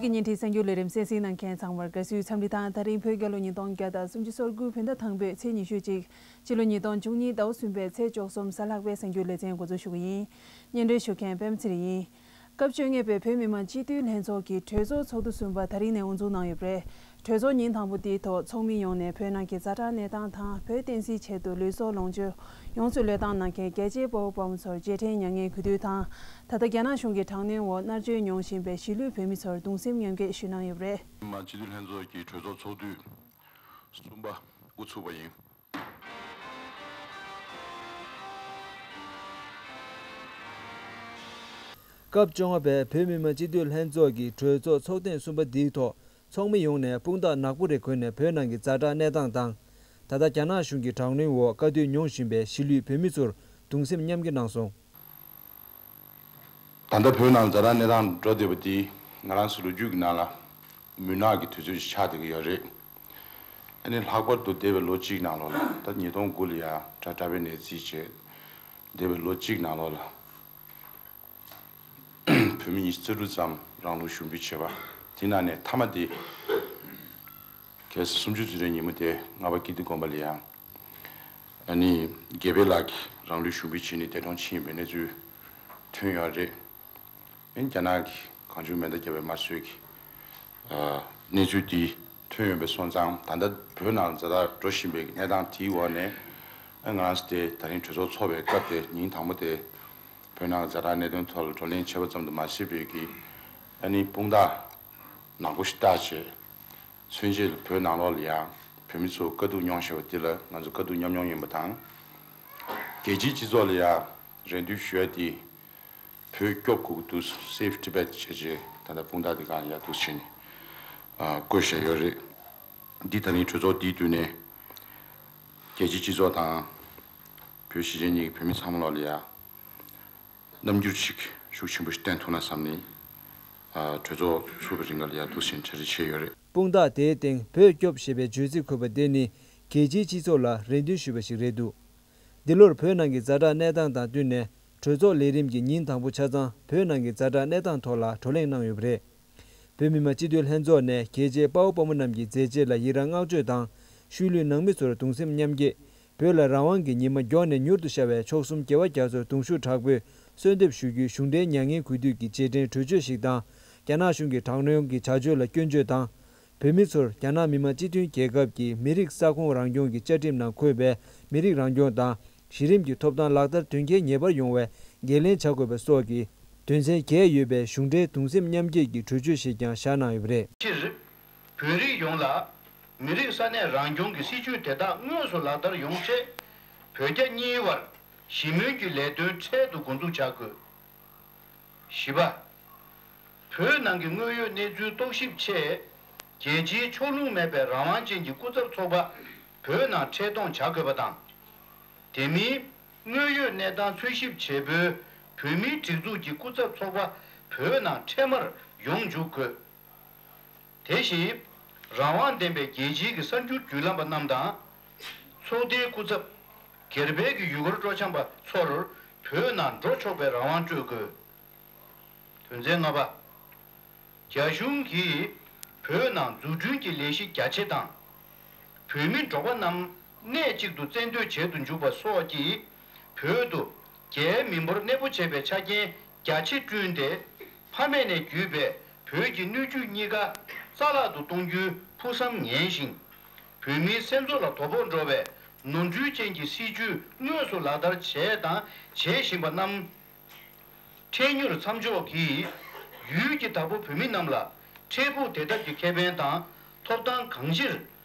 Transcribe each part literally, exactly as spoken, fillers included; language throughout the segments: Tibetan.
བརྙན་འཕྲིན་གསར་འགྱུར་ལས་རིམ་གསན་གཟིགས་གནང་མཁན་ཚང་མར་དགའ་བསུའི་འཚམས་འདྲི་དང་། ད་རིང་བོད་རྒྱལ་ལོ་ཉིས་སྟོང་བརྒྱ་དང་སུམ་ཅུ་སོ་དགུ་བོད་ཟླ་དང་པོའི་ཚེས་ཉི་ཤུ་གཅིག་སྤྱི་ལོ་ཉིས་སྟོང་བཅུ་གཉིས་ཟླ་བ་གསུམ་པའི་ཚེས་བཅུ་གསུམ་གཟའ་ལྷག་པའི་གསར་འགྱུར་ལེ་ཚན་འགོ་འཛུགས་ཞུ་གི་ཡིན། སྙན་སྒྲོན་ཞུ་མཁན་པད་མ་ཚེ་རིང་ཡིན། སྐབས་བཅོ་ལྔ་པའི་བོད་མི་མང་སྤྱི་འཐུས་ལྷན་ཚོགས་ཀྱི་གྲོས་ཚོགས་ཚོགས་འདུ་གསུམ་པ་ད་རིང་ནས་དབུ་འཛུགས་གནང་ཡོད་པ་རེད། གྲོས་ཚོགས་ཉིན་དང་པོ་འདིའི་ཐོག་ཚོགས་མི་ཡོངས་ནས་བོད་ནང་གི་ཛ་དྲག་གནས་སྟངས་དང་། བོད་བསྟན་སྲིད་ཆེད་དུ་ལུས་སྲོག་ལོངས་སྤྱོད་ཡོངས་སུ་བློས་བཏང་གནང་མཁན་རྒྱལ་གཅེས་དཔའ་བོ་དཔའ་མོ་ཚོར་རྗེས་དྲན་མྱ་ངན་གུས་འདུད་དང་། ད་ལྟ་རྒྱ་ནག་གཞུང་གི་དྲག་གནོན་འོག་མནར་གཅོད་མྱོང་བཞིན་པའི་གཞིས་ལུས་བོད་མི་ཚོར་གདུང་སེམས་མཉམ་སྐྱེད་ཞུས་གནང་ཡོད་པ་རེད། མི་དམངས་སྤྱི་འཐུས་ལྷན་ཚོགས་ཀྱི་གྲོས་ཚོགས་ཚོགས་དུས་གསུམ་པ་དབུ་ཚུགས་པ་ཡིན། སྐབས་བཅོ་ལྔ་པའི་བོད་མི་མང་སྤྱི་འཐུས་ལྷན་ཚོགས་ཀྱི་གྲོས་ཚོགས་ཚོགས་ཐེངས་གསུམ་པ་འདིའི་ཐོག་ཚོགས་མི་ཡོངས་ནས་དཔུང་རྟགས་ནག་པོ་རེ་གོན་ནས་བོད་ནང་གི་ཛ་དྲག་གནས་སྟངས་དང་། ད་ལྟ་རྒྱ་ནག་གཞུང་གི་དྲག་གནོན་འོག་དཀའ་སྡུག་མྱོང་བཞིན་པའི་གཞིས་ལུས་བོད་མི་ཚོར་གདུང་སེམས་མཉམ་སྐྱེད་གནང་སོང་། ད་ལྟ་བོད་ནང་ཛ་དྲག་གནས་སྟངས་འགྲོ་བསྡད་པ་འདི་ང་རང་ཚོ་ལོ་རྒྱུས་ཀྱི་ནང་ལ་མུན་ནག་གི་དུས་ཚོད་ཅིག་ཆགས་བསྡད་ཀྱི་ཡོད་རེད། ཨ་ནི་ལྷག་པར་དུ་འདས་པའི་ལོ་གཅིག་ནང་ལོགས་ལ། ད་ཉིས་སྟོང་དགུ་ལ་ཡ་དྲག་དྲག་པའི་ནད་རྩིས་བྱས། འདས་པའི་ལོ་གཅིག་ནང་ལོགས་ལ་བོད་མི་ཉི་ཤུ་རྩ་དྲུག་ཙམ་རང་ལུས་ཞུགས་འབུལ་བྱས་པ། དེ་ནང་ནས་མཐའ་མ་དེ་གལ་སྲིད་སུམ་ཅུ་དུས་དྲན་ཉིན་མོ་དེ་ལྔ་པ་ཀིརྟི་དགོན་པ་ལ་ཡང་ཨ་ནི་དགེ་འཕེལ་ལགས་ཀྱིས་རང་ལུས་ཞུགས་འབུལ་བྱས་ནས་འདས་གྲོངས་ཕྱིན་ཡིན་པའི་གནས་ཚུལ་ཐོན་ཡོད་རེད། ཨ་ནི་རྒྱ་ནག་གི་གང་བྱུང་མེ་མདའ་བརྒྱབ་པའི་དམར་གསོད་ཀྱི་ཨ་གནས་ཚུལ་འདི་ཐོན་ཡོད་པའི་སོང་ཙང་། ད་ལྟ་བོད་ནང་ཛ་དྲག་འགྲོ་བཞིན་པའི་གནས་སྟངས་དེའི་འོག་ནས། ཨ་ང་རང་ཚོ་དེ་ད་རིང་གྲོས་ཚོགས་ཚོགས་པའི་སྐབས་དེ་ཉིན་དང་པོ་དེ་བོད་ནང་ཛ་དྲག་གནད་དོན་ཐོག་ལ་བགྲོ་གླེང་བྱས་པ་ཙམ་དུ་མ་ཟད། བོད་ཀྱི་ཨ་ནི་དཔུང་རྟགས་ནག་པོ་ཞིག་བཏགས་བྱས། མཚོན་བྱེད་ལ་བོད་ནང་ལོགས་ལ་ཡང་བོད་མི་ཚོ་དཀའ་སྡུག་མྱོང་བཞིན་པ་འདི་ལ་ང་ཚོ་དཀའ་སྡུག་མཉམ་མྱོང་ཡིན་པ་དང་། རྒྱལ་སྤྱིའི་སྤྱི་ཚོགས་ལ་ཡང་རེ་འདུན་ཞུ་ཡ་དེ། བོད་སྐྱོབ་དགོས་ཀྱི་འདུག Save Tibet བྱས་རྗེས་ད་ལྟ་དཔུང་རྟགས་དེ་སྒང་ཡར་འདུག་བྱས་ནས་ཨ་བཀོད་བཞག་ཡོད་རེད། འདི་ད་རིང་གྲོས་ཚོགས་འདིའི་དུས་ནས་རྒྱལ་སྤྱིའི་སྤྱི་ཚོགས་དང་བོད་གཞིས་བྱེས་གཉིས་ཀྱི་བོད་མི་ཚང་མ་ལོགས་ལ་ཡ་རྣམ་འགྱུར་ཅིག་ཤུགས་ཆེན་པོ་ཞིག་བསྟན་ཐུབ་ན་བསམ་ནས། ཨ་གྲོས་ཚོགས་ཚུགས་པའི་རིང་ལ་ཡ་འདུག་བྱས་ནས་གྲ་སྒྲིག་བྱས་ཡོད་རེད། དཔུང་རྟགས་དེའི་སྟེང་བོད་སྐྱོབ་ཞེས་པའི་བརྗོད་ཚིག་འཁོད་པ་དེ་ནི་རྒྱལ་སྤྱིའི་སྤྱི་ཚོགས་ལ་རེ་འདུན་ཞུས་པ་ཞིག་རེད་འདུག་འདི་ལོར་བོད་ནང་གི་ཛ་དྲག་གནས་སྟངས་དང་བསྟུན་ནས་གྲོས་ཚོགས་ལས་རིམ་གྱི་ཉིན་དང་པོ་ཆ་ཚང་བོད་ནང་གི་ཛ་དྲག་གནས་སྟངས་ཐོག་ལ་བགྲོ་གླེང་གནང་ཡོད་པ་རེད། བོད་མི་མང་སྤྱི་འཐུས་ལྷན་ཚོགས་ནས་རྒྱལ་གཅེས་དཔའ་བོ་དཔའ་མོ་རྣམས་ཀྱི་མཛད་རྗེས་ལ་ཡི་རང་བསྔགས་བརྗོད་དང་། ཤུལ་ལུས་ནང་མི་ཚོར་གདུང་སེམས་མཉམ་སྐྱེད། བོད་ལ་རང་དབང་གི་ཉི་མ་མགྱོགས་ནས་མྱུར་དུ་ཤར་བའི་མཆོག་གསུམ་རྒྱལ་བ་རྒྱ་མཚོར་གདུང་ཤུགས་དྲག་པོས་གསོལ་འདེབས་ཞུ་རྒྱུའི་གཞུང་འབྲེལ་མྱ་ངན་གུས་འདུད་ཀྱི་རྗེས་དྲན་གྲོས་ཆོད་ཞིག་དང་། རྒྱ་ནག་གཞུང་གི་དྲག་གནོན་གྱི་བྱ་སྤྱོད་ལ་སྐྱོན་བརྗོད་དང་། བོད་མི་ཚོར་རྒྱ་ནག་མི་དམངས་སྤྱི་མཐུན་རྒྱལ་ཁབ་ཀྱི་མི་རིགས་ས་ཁོངས་རང་སྐྱོང་གི་བཅའ་ཁྲིམས་ནང་འཁོད་པའི་མི་རིགས་རང་སྐྱོང་དང་། གཞི་རིམ་གྱི་ཐོབ་ཐང་ལག་བསྟར་དོན་འཁྱོལ་ངེས་པར་ཡོང་བའི་འགན་ལེན་བྱ་དགོས་པ་སོགས་ཀྱི་དོན་ཚན་བརྒྱད་ཡོད་པའི་གཞུང་འབྲེལ་གདུང་སེམས་མཉམ་སྐྱེད་ཀྱི་གྲོས་ཆོད་ཞིག་ཀྱང་བཞག་གནང་ཡོད་པ་རེད། སྤྱིར། བོད་རིགས་ཡོངས་ལ་མི་རིགས་ས་གནས་རང་སྐྱོང་གི་སྲིད་ཇུས་དེ་དག་དངོས་སུ་ལག་བསྟར་ཡོང་ཆེད། བོད་རྒྱ་གཉིས་བར་ཞི་མོལ་གྱི་ལས་དོན་འཕྲལ་དུ་འགོ་འཛུགས་བྱ་དགོས། བཞི་པ། བོད་ནང་གི་དངོས་ཡོད་གནས་ཚུལ་རྟོག་ཞིབ་ཆེད། རྒྱལ་སྤྱིའི་ཕྱོགས་ལྷུང་མེད་པའི་རང་དབང་ཅན་གྱི་སྐུ་ཚབ་ཚོགས་པ་བོད་ནང་འཕྲལ་གཏོང་བྱ་དགོས་པ་དང་། དེ་མིན། དངོས་ཡོད་གནས་སྟངས་འཚོལ་ཞིབ་བྱེད་པོའི་བོད་མིའི་སྒྲིག་འཛུགས་ཀྱི་སྐུ་ཚབ་ཚོགས་པ་བོད་ནང་འཕྲལ་མར་ཡོང་འཇུག་དགོས། དེ་བཞིན། རང་དབང་ལྡན་པའི་རྒྱལ་སྤྱིའི་གི་གསར་འགྱུར་བརྒྱུད་ལམ་པ་རྣམས་དང་། ཚོགས་སྡེའི་སྐུ་ཚབ། སྒེར་པའི་གི་ཡུལ་སྐོར་སྤྲོ་འཆམ་པ་ཚོར་བོད་ནང་འགྲོ་ཆོག་པའི་རང་དབང་སྤྲོད་དགོས། དོན་ཚན་ལྔ་པ། རྒྱ་གཞུང་གིས་བོད་ནང་འཛུགས་སྐྲུན་གྱི་ལས་གཞི་རྒྱ་ཆེ་དང་། བོད་མི་འབྲོག་པ་རྣམས་གནས་གཅིག་ཏུ་བཙན་སྡོད་བྱེད་དུ་འཇུག་པ་སོགས་ཀྱིས་བོད་དུ་རྒྱའི་མི་འབོར་གནས་སྤོ་བྱེད་པའི་ཆ་རྐྱེན་རྒྱ་ཆེ་བསྐྲུན་ཏེ། ཕ་མེས་ནས་བརྒྱུད་པའི་བོད་ཀྱི་སྣོད་བཅུད་གཉིས་ཀ་རྩ་བརླག་ཏུ་གཏོང་རྒྱུའི་ཕུགས་བསམ་ངན་ཞིང་། བོད་མིའི་སེམས་ཚོར་ལ་དོ་ཕོག་འགྲོ་བའི་ནོར་འཁྲུལ་ཅན་གྱི་སྲིད་ཇུས་དངོས་སུ་ལག་བསྟར་བྱས་དང་བྱེད་བཞིན་པ་རྣམས། འཕྲལ་མྱུར་མཚམས་འཇོག་གིས་ཡུལ་གྱི་བདག་པོ་བོད་མི་རྣམས་ལ་འཕྲལ་ཕུགས་བདེ་ཐབས་ཀྱི་ཁེ་ཕན་དང་ཐོབ་ཐང་གང་ཆེར་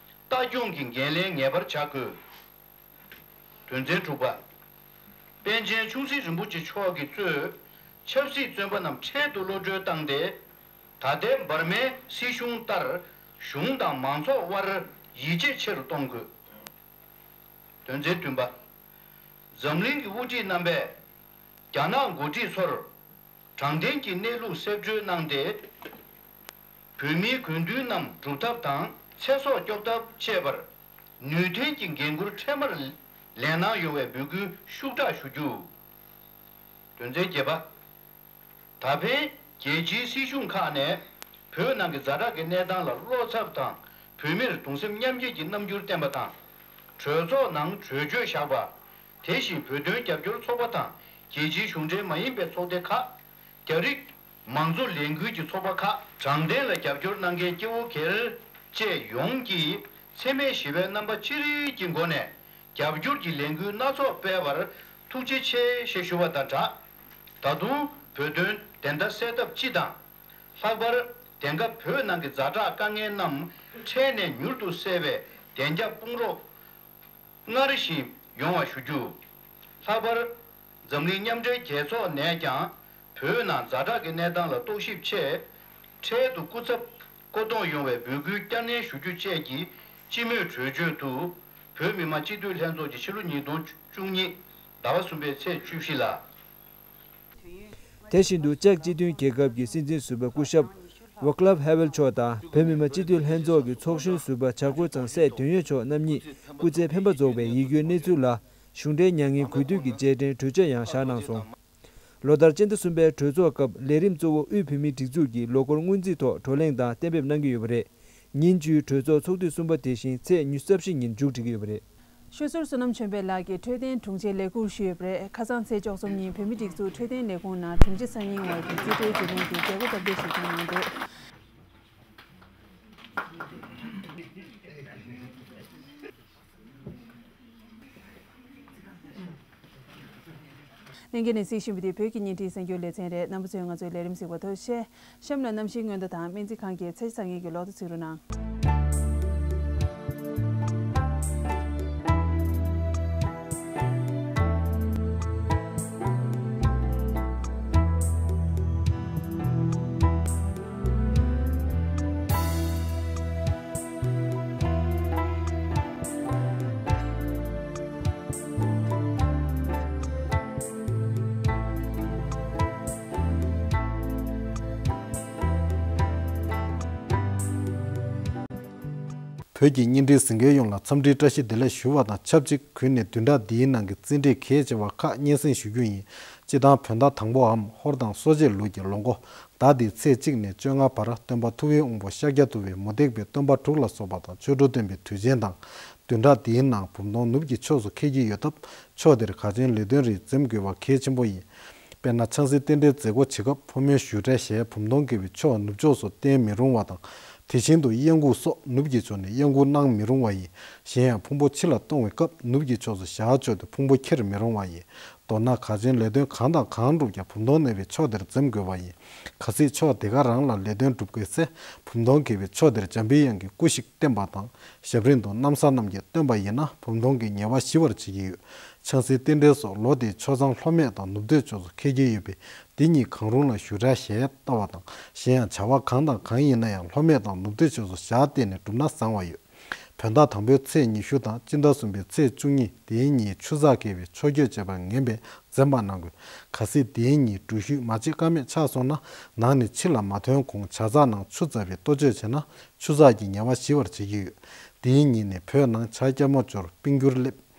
ལྟ་སྐྱོང་གི་འགན་ལེན་ངེས་པར་བྱ་དགོས། དོན་ཚན་དྲུག་པ། པཎ་ཆེན་ཆུང་སྲིད་རིན་པོ་ཆེ་མཆོག་གིས་གཙོས་ཆབ་སྲིད་བཙོན་པ་རྣམས་འཕྲལ་དུ་གློད་གྲོལ་བཏང་སྟེ། ད་ལྟའི་འབར་མའི་སྲིད་གཞུང་ལྟར་གཞུང་དང་མང་ཚོགས་དབར་ཡིད་ཆེས་ཆེ་རུ་གཏོང་དགོས། དོན་ཚན་བདུན་པ། འཛམ་གླིང་གི་དབུ་ཁྲིད་རྣམ་པས་རྒྱ་ནག་འགོ་ཁྲིད་ཚོར་དྲང་བདེན་གྱི་གནས་ལུགས་གསལ་བརྗོད་གནང་སྟེ། བོད་མིའི་དགོས་འདུན་རྣམས་སྒྲུབ་ཐབས་དང་ཚེ་སྲོག་སྐྱོབ་ཐབས་བཅས་པར་ནུས་ལྡན་གྱི་འགན་འཁུར་འཕྲལ་མར་ལེན་གནང་ཡོང་བའི་འབོད་སྐུལ་ཤུགས་དྲག་ཞུ་རྒྱུ། དོན་ཚན་བརྒྱད་པ། ད་ཕན་རྒྱལ་སྤྱིའི་སྲིད་གཞུང་ཁག་ནས་ བོད་ནང་གི་ཛ་དྲག་གི་གནས་སྟངས་ལ་བློ་འཚབ་དང་། བོད་མིར་གདུང་སེམས་མཉམ་སྐྱེད་ཀྱི་རྣམ་འགྱུར་བསྟན་པ་དང་། གྲོས་ཚོགས་ནང་གྲོས་ཆོད་བཞག་པ། དེ་བཞིན་བོད་དོན་རྒྱབ་སྐྱོར་ཚོགས་པ་དང་རྒྱལ་སྤྱིའི་གཞུང་འབྲེལ་མ་ཡིན་པའི་ཚོགས་སྡེ་ཁག་རྒྱ་རིགས་མང་གཙོ་ལས་འགུལ་གྱི་ཚོགས་པ་ཁག་དྲང་བདེན་ལ་རྒྱབ་སྐྱོར་གནང་མཁན་སྐྱེ་བོ་སྒེར་བཅས་ཡོངས་ཀྱིས་འཚེ་མེད་ཞི་བའི་རྣམ་པ་ཅི་རིགས་ཀྱི་སྒོ་ནས་རྒྱབ་སྐྱོར་གྱི་ལས་འགུལ་སྣ་ཚོགས་སྤེལ་བར་ཐུགས་རྗེ་ཆེ་ཞེས་ཞུ་བ་དང་སྦྲགས། ད་དུང་བོད་དོན་བདེན་མཐའ་གསལ་ཐབས་སྤྱི་དང་། ལྷག་པར་དེང་སྐབས་བོད་ནང་གི་ཛ་དྲག་དཀའ་ངལ་རྣམས་འཕྲལ་ནས་མྱུར་དུ་སེལ་བའི་བདེ་འཇགས་དཔུང་རོགས་སྔར་བཞིན་ཡོང་བ་ཞུ་རྒྱུ། ལྷག་པར་འཛམ་གླིང་མཉམ་འབྲེལ་རྒྱལ་ཚོགས་ནས་ཀྱང་བོད་ནང་ཛ་དྲག་གི་གནས་སྟངས་ལ་རྟོག་ཞིབ་ཆེད་འཕྲལ་དུ་སྐུ་ཚབ་བསྐོ་གཏོང་ཡོང་བའི་འབོད་སྐུལ་བསྐྱར་ནན་ཞུ་རྒྱུ་བཅས་ཀྱི་སྤྱི་མོས་གྲོས་ཆོད་དུ་བོད་མི་མང་སྤྱི་འཐུས་ལྷན་ཚོགས་ཀྱི་ཕྱི་ལོ་ཉིས་སྟོང་བཅུ་གཉིས་ཟླ་བ་གསུམ་པའི་ཚེས་བཅུ་བཞི་ལ། དེ་བཞིན་དུ་ཅེཀ་སྤྱི་མཐུན་རྒྱལ་ཁབ་ཀྱི་སྲིད་འཛིན་ཟུར་པ་སྐུ་ཞབས་ཝོ་ཀླབ་ཧེ་ཝེལ་མཆོག་དང་བོད་མི་མང་སྤྱི་འཐུས་ལྷན་ཚོགས་ཀྱི་ཚོགས་གཞོན་ཟུར་པ་བྱ་རྒོད་ཚང་སྲས་དོན་ཡོད་མཆོག་རྣམ་གཉིས་སྐུ་ཚེ་འཕེན་པ་རྫོགས་པའི་ཡིད་སྐྱོའི་གནས་ཚུལ་ལ་གཞུང་འབྲེལ་མྱ་ངན་གུས་འདུད་ཀྱི་རྗེས་དྲན་གྲོས་ཆོད་ཡང་བཞག་གནང་སོང་། ལོ་ལྟར་སྤྱི་ཟླ་གསུམ་པའི་གྲོས་ཚོགས་སྐབས་ལས་རིམ་གཙོ་བོ་དབུས་བོད་མིའི་སྒྲིག་འཛུགས་ཀྱི་ལོ་འཁོར་སྔོན་རྩིས་ཐོག་བགྲོ་གླེང་དང་གཏན་འབེབས་གནང་གི་ཡོད་པ་རེད། ཉིན་བཅུའི་གྲོས་ཚོགས་ཚོགས་དུས་གསུམ་པ་དེ་བཞིན་ཚེས་ཉི་ཤུ་རྩ་བཞི་ཉིན་མཇུག་སྒྲིལ་གྱི་ཡོད་པ་རེད། ཤོད་ཟུར་བསོད་ནམས་ཆོས་འཕེལ་ལགས་ཀྱིས་འཕྲོད་བསྟེན་དྲུང་ཆེའི་ལས་ཁུར་ཞུས་ཡོད་པ་རེད། ཁ་སང་ཚེས་བཅུ་གསུམ་ཉིན་བོད་མིའི་སྒྲིག་འཛུགས་འཕྲོད་བསྟེན་ལས་ཁུངས་ནང་དྲུང་ཆེ་སང་ཉིན་འོག་གི་རྩིས་སྤྲོད་བརྗེ་ལེན་གྱི་མཛད་སྒོ་སྟབས་བདེ་ཞིག་བསྐྱངས་གནང་འདུག། ལྷན་རྒྱས་ནས་གཟིགས་བཞིན་པ་འདི་བོད་ཀྱི་བརྙན་འཕྲིན་གསར་འགྱུར་ལེ་ཚན་རེད། རྣམ་པ་ཚོས་ང་ཚོའི་ལས་རིམ་གཟིགས་པར་ཐུགས་རྗེ་ཆེ། གཤམ་ལ་གནམ་གཤིས་སྔོན་བརྡ་དང་སྨན་རྩིས་ཁང་གི་ཚེས་གྲངས་ཀྱི་ལོ་ཐོ་གཟིགས་རོགས་གནང་། བོད་ཀྱི་བརྙན་འཕྲིན་གཟིགས་མཁན་ཡོངས་ལ་འཚམས་འདྲིའི་བཀྲ་ཤིས་བདེ་ལེགས་ཞུ་བ་དང་ཆབས་ཅིག་གུས་ནས་བདུན་ཕྲག་འདིའི་ནང་གི་རྩིས་འབྲས་གལ་ཆེ་བ་ཁག་སྙན་སེང་ཞུ་རྒྱུ་ཡིན། སྤྱི་བཏང་བོད་ཟླ་དང་པོའམ་ཧོར་དང་སོ་བརྒྱད་ལོ་ཀྱི་ལོ་མགོ་ཟླ་འདིའི་ཚེས་གཅིག་ནས་བཅོ་ལྔ་བར་སྟོན་པ་ཐུབ་པའི་དབང་པོ་ཤཱཀྱ་ཐུབ་པས་མུ་སྟེགས་པའི་སྟོན་པ་དྲུག་ལ་སོགས་པ་དང་ཆོ་འཕྲུལ་སྟོན་པའི་དུས་ཆེན་དང་། བདུན་ཕྲག་འདིའི་ནང་བུམ་སྡོང་ནུབ་ཀྱི་ཕྱོགས་སུ་འཁེལ་གྱི་ཡོད་སྟབས་ཕྱོགས་དེར་གལ་ཆེན་ལས་དོན་རིགས་འཛེམ་དགོས་པ་གལ་ཆེན་པོ་ཡིན། དཔེར་ན་ཆང་སའི་རྟེན་འབྲེལ་མཛད་སྒོ་བྱེད་སྐབས་ཕོ་མོའི་བཞུགས་གྲལ་ཞལ་བུམ་སྡོང་འགེབས་པའི་ཕྱོགས་ནུབ་ཕྱོགས་སུ་བསྟན་མི་རུང་བ་དང་། དེ་བཞིན་དུ་གཡས་འགུགས་སོགས་ནུབ་ཀྱི་ཕྱོགས་ནས་གཡས་འགུགས་གནང་མི་རུང་བ་ཡིན། གཞན་ཡང་ཕུང་པོ་ཕྱི་ལ་གཏོང་བའི་སྐབས་ནུབ་ཀྱི་ཕྱོགས་སུ་ཞལ་བཅོས་ཏེ་ཕུང་པོ་འཁྱེར་མི་རུང་བ་ཡིན། མདོར་ན་གལ་ཆེན་ལས་དོན་གང་དང་གང་བསྒྲུབ་ཀྱང་བུམ་སྡོང་གནས་པའི་ཕྱོགས་དེར་འཛེམ་དགོས་པ་ཡིན། གལ་སྲིད་ཕྱོགས་དེ་ག་རང་ལ་ལས་དོན་སྒྲུབ་དགོས་ཚེ་བུམ་སྡོང་འགེབས་པའི་ཕྱོགས་དེར་འཇམ་པའི་དབྱངས་ཀྱི་སྐུ་ཞིག་བསྟན་པ་དང་། ཞབས་རིམ་དུ་གནམ་ས་རྣམས་ཀྱིས་བསྟོད་པ་ཡིན་ན་བུམ་སྡོང་གི་ཉེ་བ་ཞི་བར་བྱེད་ཀྱི་ཡོད། ཆང་སའི་རྟེན་འབྲེལ་སོགས་ལོ་དེའི་ཆོས་མཛངས་ལྷོ་སྨད་དང་ནུབ་སྟོད་ཕྱོགས་སུ་འཁེལ་གྱི་ཡོད་པས་འདི་གཉིས་གང་རུང་ལ་བཞུགས་གྲལ་ཞལ་བལྟ་བ་དང་། གཞན་ཡང་བྱ་བ་གང་དང་གང་ཡིན་ན་ཡང་ལྷོ་སྨད་དང་ནུབ་སྟོད་ཕྱོགས་སུ་ཞལ་བལྟས་ནས་བསྒྲུབས་ན་བཟང་བ་ཡོད། བོད་ཟླ་དང་པོའི་ཚེས་ཉི་ཤུ་དང་སྤྱི་ཟླ་གསུམ་པའི་ཚེས་བཅུ་གཉིས་དེའི་ཉིན་ཆུ་ཚགས་འཁེལ་བའི་ཆུ་སྐྱོད་བྱེད་པར་ངེས་པས་འཛེམ་པ་གནང་དགོས། གལ་སྲིད་དེའི་ཉིན་འགྲུལ་བཞུད་མ་བྱེད་ཀ་མེད་ཆགས་སོང་ན་ནང་ནས་ཕྱི་ལ་མ་ཐོན་གོང་བྱ་ཚགས་ནང་ཆུ་བཙབ་པའི་གཏོ་བཅོས་བྱས་ན་ཆུ་ཚགས་ཀྱི་ཉེ་བ་ཞི་བར་བྱེད་ཀྱི་ཡོད། དེའི་ཉིན་ནས་བོད་ནང་བྱ་སྐྱ་མོ་སྦྱོར་སྤུན་འགྱུར་སླེབས།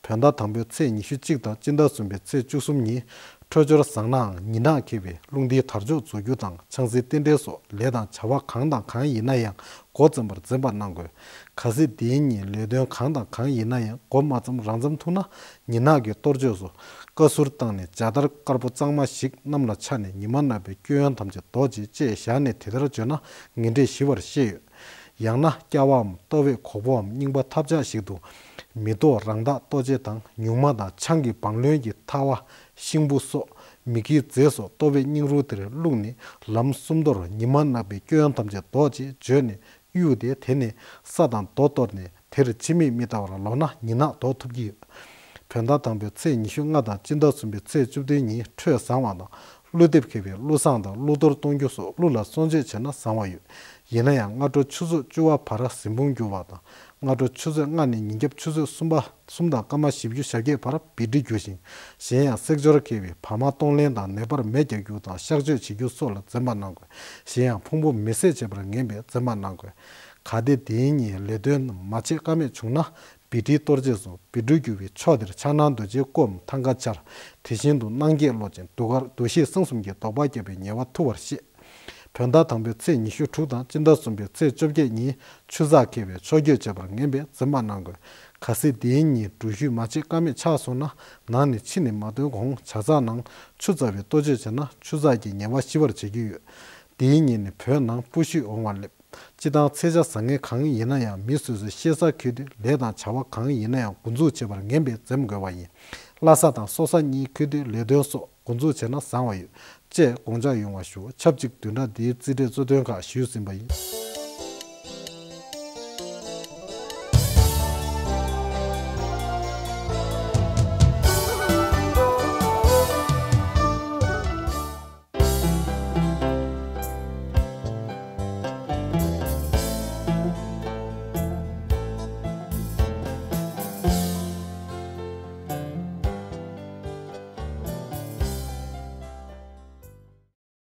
བོད་ཟླ་དང་པོའི་ཚེས་ཉི་ཤུ་གཅིག་དང་སྤྱི་ཟླ་གསུམ་པའི་ཚེས་བཅུ་གསུམ་ཉིན་འཕྲོད་སྦྱོར་བཟང་ནའང་ཉིན་ནག་འཁེལ་བས་རླུང་རྟའི་དར་ལྕོག་རྫོགས་རྒྱུ་དང་ཆང་སའི་རྟེན་འབྲེལ་སོགས་ལས་དང་བྱ་བ་གང་དང་གང་ཡིན་ན་ཡང་འགོ་བརྩམ་པར་འཛེམ་པ་གནང་དགོས། གལ་སྲིད་དེའི་ཉིན་ལས་དོན་གང་དང་གང་ཡིན་ན་ཡང་འགོ་མ་བརྩམས་རང་བརྩམས་ཐུག་ན་ཉིན་ནག་གི་གཏོར་བཅོས་སུ་བཀའ་ཟུར་བཏང་ནས་ཇ་དར་དཀར་པོ་གཙང་མ་ཞིག་གནམ་ལ་འཕྱར་ནས་ཉི་མ་ནག་པོའི་སྐྱོན་ཡོན་ཐམས་ཅད་ཟློག་ཅིག་ཅེས་བཞག་ནས་དེ་ལྟར་བརྗོད་ན་ངན་འབྲས་ཞི་བར་ཤེས་ཡོད། ཡང་ན་སྐྱ་བའམ་ལྟོ་བས་གོག་པོའམ་རྙིང་པ་ཐབས་ཆག་ཞིག་ཏུ། མེ་ཏོག་རང་འཐག་ལྟོ་ཆས་དང་ཉུང་མ་དང་ཆང་གི་བང་རློན་གྱི་ཐལ་བ། ཤིང་བུ་སོགས་མི་དགེའི་རྫས་སོགས་ལྟོ་བའི་སྙིང་རུལ་དེར་བླུགས་ནས་ལམ་སུམ་མདོར་ཉི་མ་ནག་པོའི་སྐྱོན་ཐམས་ཅད་ཟློག་ཅེས་བརྗོད་ནས་གཡུགས་ཏེ་དེ་ནས་ས་དང་རྡོ་གཏོར་ནས་དེར་ཕྱི་མིག་མི་ལྟ་བར་ལོག་ན་ཉིན་ནག་ཟློག་ཐུབ་ཀྱི་ཡོད། བོད་ཟླ་དང་པོའི་ཚེས་ཉི་ཤུ་ལྔ་དང་སྤྱི་ཟླ་གསུམ་པའི་ཚེས་བཅུ་བདུན་ཉིན་འཕྲོད་བཟང་བ་དང་། ཀླུ་འདེབས་མཁས་པས་ཀླུ་བསང་དང་ཀླུ་གཏོར་གཏོང་རྒྱུ་སོགས་ཀླུ་ལ་གསོལ་མཆོད་བྱས་ན་བཟང་བ་ཡོད། ཡིན་ན་ཡང་སྔ་དྲོ་ཆུ་ཚོད་བཅུ་པ་བར་གཟིམ་དཔུང་བསྒྱུར་བ་དང་། སྔ་དྲོ་ཆུ་ཚོད་ལྔ་ནས་ཉིན་རྒྱབ་ཆུ་ཚོད་གསུམ་པ་གསུམ་དང་སྐར་མ་བཞི་བཅུ་ཞེ་བརྒྱད་བར་བི་ཏི་བསྒྱུར་ཞིང་། གཞན་ཡང་གསེག་སྦྱོར་མཁས་པས་བར་མ་གཏོང་ལེན་དང་ནད་པར་མེ་རྒྱག་རྒྱུ་དང་གཤག་བཅོས་བྱེད་རྒྱུ་སོགས་ལ་འཛེམ་པ་གནང་དགོས། གཞན་ཡང་ཕུང་པོ་མེ་བསྲེགས་བྱེད་པར་ངེས་པས་འཛེམ་པ་གནང་དགོས། གལ་ཏེ་དེའི་ཉིན་ལས་དོན་རྣམས་མ་བྱེད་ཀ་མེད་བྱུང་ན། བི་ཏི་གཏོར་རྗེས་སུ་བི་ཏི་བསྒྱུར་བའི་ཕྱོགས་དེར་ཕྱག་ན་རྡོ་རྗེའི་སྐུའམ་ཐང་ག་འཕྱར། དེ་བཞིན་དུ་སྣང་བརྒྱད་བློ་ཅན་གདུགས་དཀར་གདུགས་བཞི་སེང་གསུམ་གྱི་ཟློག་པ་བརྒྱབ་པའི་ཉེས་པ་ཐུབ་པར་བཤད། བོད་ཟླ་དང་པོའི་ཚེས་ཉི་ཤུ་དྲུག་དང་སྤྱི་ཟླ་གསུམ་པའི་ཚེས་བཅོ་བརྒྱད་ཉིན་ཆུ་ཚགས་འཁེལ་བའི་ཕྱོགས་བསྐྱོད་བྱེད་པར་ངེས་པའི་འཛེམ་མ་གནང་དགོས། གལ་སྲིད་དེའི་ཉིན་འགྲུལ་བཞུད་མ་བྱེད་ཀ་མེད་ཆགས་སོང་ན། ནང་ནས་ཕྱི་ནས་མ་ཐོན་གོང་བྱ་ཚགས་ནང་ཆུ་ཚ་བའི་ལྟོ་ཆས་བྱས་ན་ཆུ་ཚགས་ཀྱི་ཉེན་པ་ཞི་བར་བྱེད་ཀྱི་ཡོད། དེའི་ཉིན་ནི་བོད་ནང་སྤོ་བཤུད་འོང་བར་སླེབས། སྤྱི་བཏང་ཚེས་ཆ་བཟང་ངན་གང་ཡིན་ན་ཡང་མི་སོ་སོའི་ཤེས་བྱ་འཁྱེར་དུས་ལས་དང་བྱ་བ་གང་ཡིན་ན་ཡང་འགོ་འཛུགས་བྱེད་པར་ངེས་པའི་འཛེམ་དགོས་པ་ཡིན། བླ་གཟའ་དང་སྲོག་གཟའ་གཉིས་འཁྱེར་དུས་ལས་དོན་སོགས་འགོ་འཛུགས་བྱས་ན་བཟང་བ་ཡོད། ཅེས་དགོངས་འཇགས་ཡོང་བ་ཞུ། ཆབས་ཅིག་བདུན་ཕྲག་འདིའི་རྩིས་འབྲས་གཙོ་དོན་ཁག་ཞུས་ཟིན་པ་ཡིན།